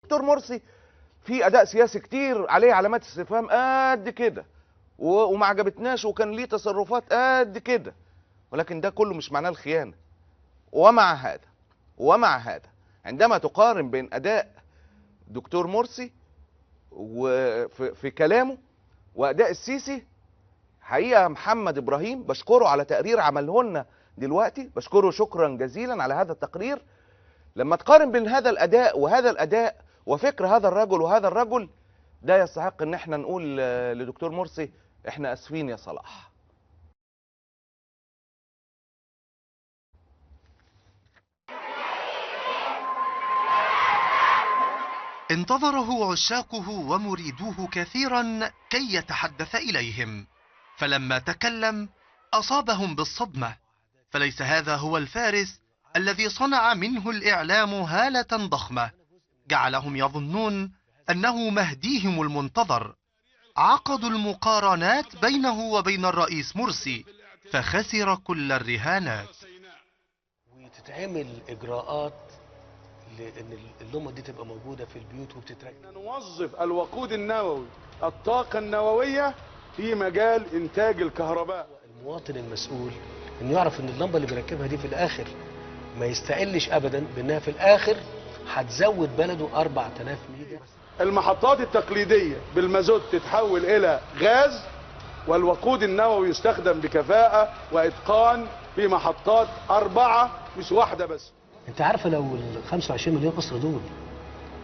دكتور مرسي في اداء سياسي كتير عليه علامات استفهام قد كده، وما عجبتناش، وكان ليه تصرفات قد كده، ولكن ده كله مش معناه الخيانه. ومع هذا عندما تقارن بين اداء دكتور مرسي وفي كلامه واداء السيسي، حقيقه محمد ابراهيم بشكره على تقرير عمله لنا دلوقتي، بشكره شكرا جزيلا على هذا التقرير. لما تقارن بين هذا الاداء وهذا الاداء وفكر هذا الرجل وهذا الرجل، ده يستحق ان احنا نقول لدكتور مرسي احنا اسفين يا صلاح. انتظره عشاقه ومريدوه كثيرا كي يتحدث إليهم، فلما تكلم أصابهم بالصدمة، فليس هذا هو الفارس الذي صنع منه الإعلام هالة ضخمة جعلهم يظنون أنه مهديهم المنتظر. عقدوا المقارنات بينه وبين الرئيس مرسي فخسر كل الرهانات. وتتعمل إجراءات لأن اللمبة دي تبقى موجودة في البيوت وبتتركب. نوظف الوقود النووي، الطاقة النووية في مجال إنتاج الكهرباء. المواطن المسؤول إنه يعرف إن اللمبة اللي بيركبها دي في الآخر ما يستقلش أبدا بأنها في الآخر هتزود بلده 4000 ميجا. المحطات التقليدية بالمازوت تتحول إلى غاز، والوقود النووي يستخدم بكفاءة وإتقان في محطات 4 مش واحدة بس. انت عارفه لو ال 25 مليون اسره دول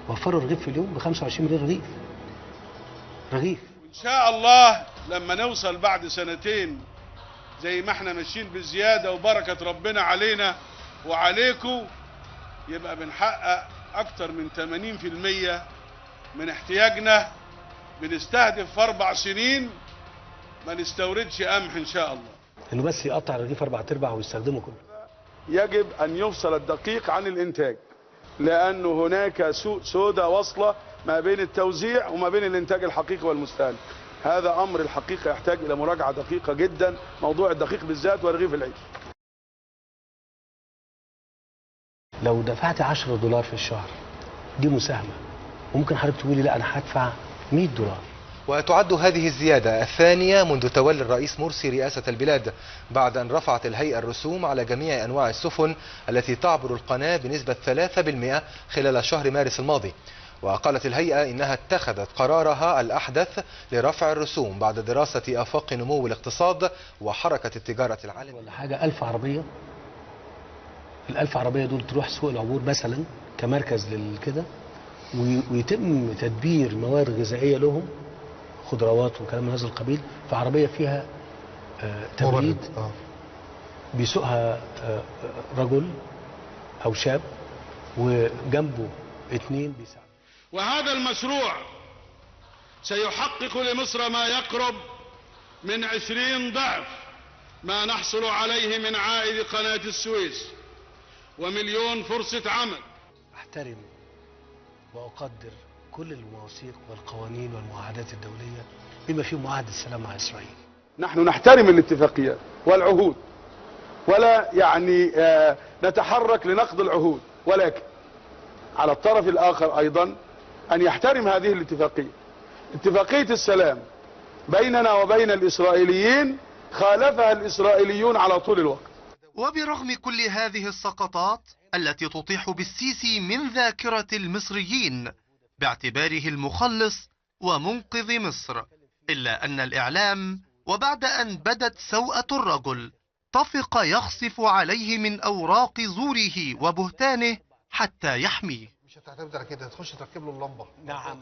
وفروا رغيف في اليوم ب 25 مليون رغيف. وإن شاء الله لما نوصل بعد سنتين زي ما احنا ماشيين بزيادة وبركة ربنا علينا وعليكم، يبقى بنحقق أكتر من 80% من احتياجنا. بنستهدف في 4 سنين ما نستوردش قمح إن شاء الله. انه بس يقطع الرغيف 4/4 ويستخدمه كله. يجب أن يفصل الدقيق عن الإنتاج، لأن هناك سوق سوداء واصلة ما بين التوزيع وما بين الإنتاج الحقيقي والمستهلك. هذا أمر الحقيقة يحتاج إلى مراجعة دقيقة جدا، موضوع الدقيق بالذات ورغيف العيش. لو دفعت $10 في الشهر دي مساهمة، وممكن حضرتك تقولي لا أنا هدفع $100. وتعد هذه الزيادة الثانية منذ تولي الرئيس مرسي رئاسة البلاد، بعد أن رفعت الهيئة الرسوم على جميع أنواع السفن التي تعبر القناة بنسبة 3% خلال شهر مارس الماضي. وقالت الهيئة إنها اتخذت قرارها الأحدث لرفع الرسوم بعد دراسة آفاق نمو الاقتصاد وحركة التجارة العالمية. ولا حاجة 1000 عربية، ال1000 عربية دول تروح سوق العبور مثلا كمركز للكده، ويتم تدبير مواد غذائية لهم، خضروات وكلام من هذا القبيل، في عربية فيها تبريد بيسوقها رجل أو شاب وجنبه 2 بيساعدوا. وهذا المشروع سيحقق لمصر ما يقرب من 20 ضعف ما نحصل عليه من عائد قناة السويس، و1,000,000 فرصة عمل. أحترم وأقدر كل المواثيق والقوانين والمعاهدات الدولية بما فيه معاهدة السلام مع إسرائيل. نحن نحترم الاتفاقيات والعهود، ولا نتحرك لنقض العهود، ولكن على الطرف الآخر أيضا أن يحترم هذه الاتفاقية. اتفاقية السلام بيننا وبين الإسرائيليين خالفها الإسرائيليون على طول الوقت. وبرغم كل هذه السقطات التي تطيح بالسيسي من ذاكرة المصريين باعتباره المخلص ومنقذ مصر، إلا أن الإعلام وبعد أن بدت سوءة الرجل طفق يخصف عليه من أوراق زوره وبهتانه حتى يحميه. مش هتعتمد على كده، هتخش تركب له اللمبه. نعم.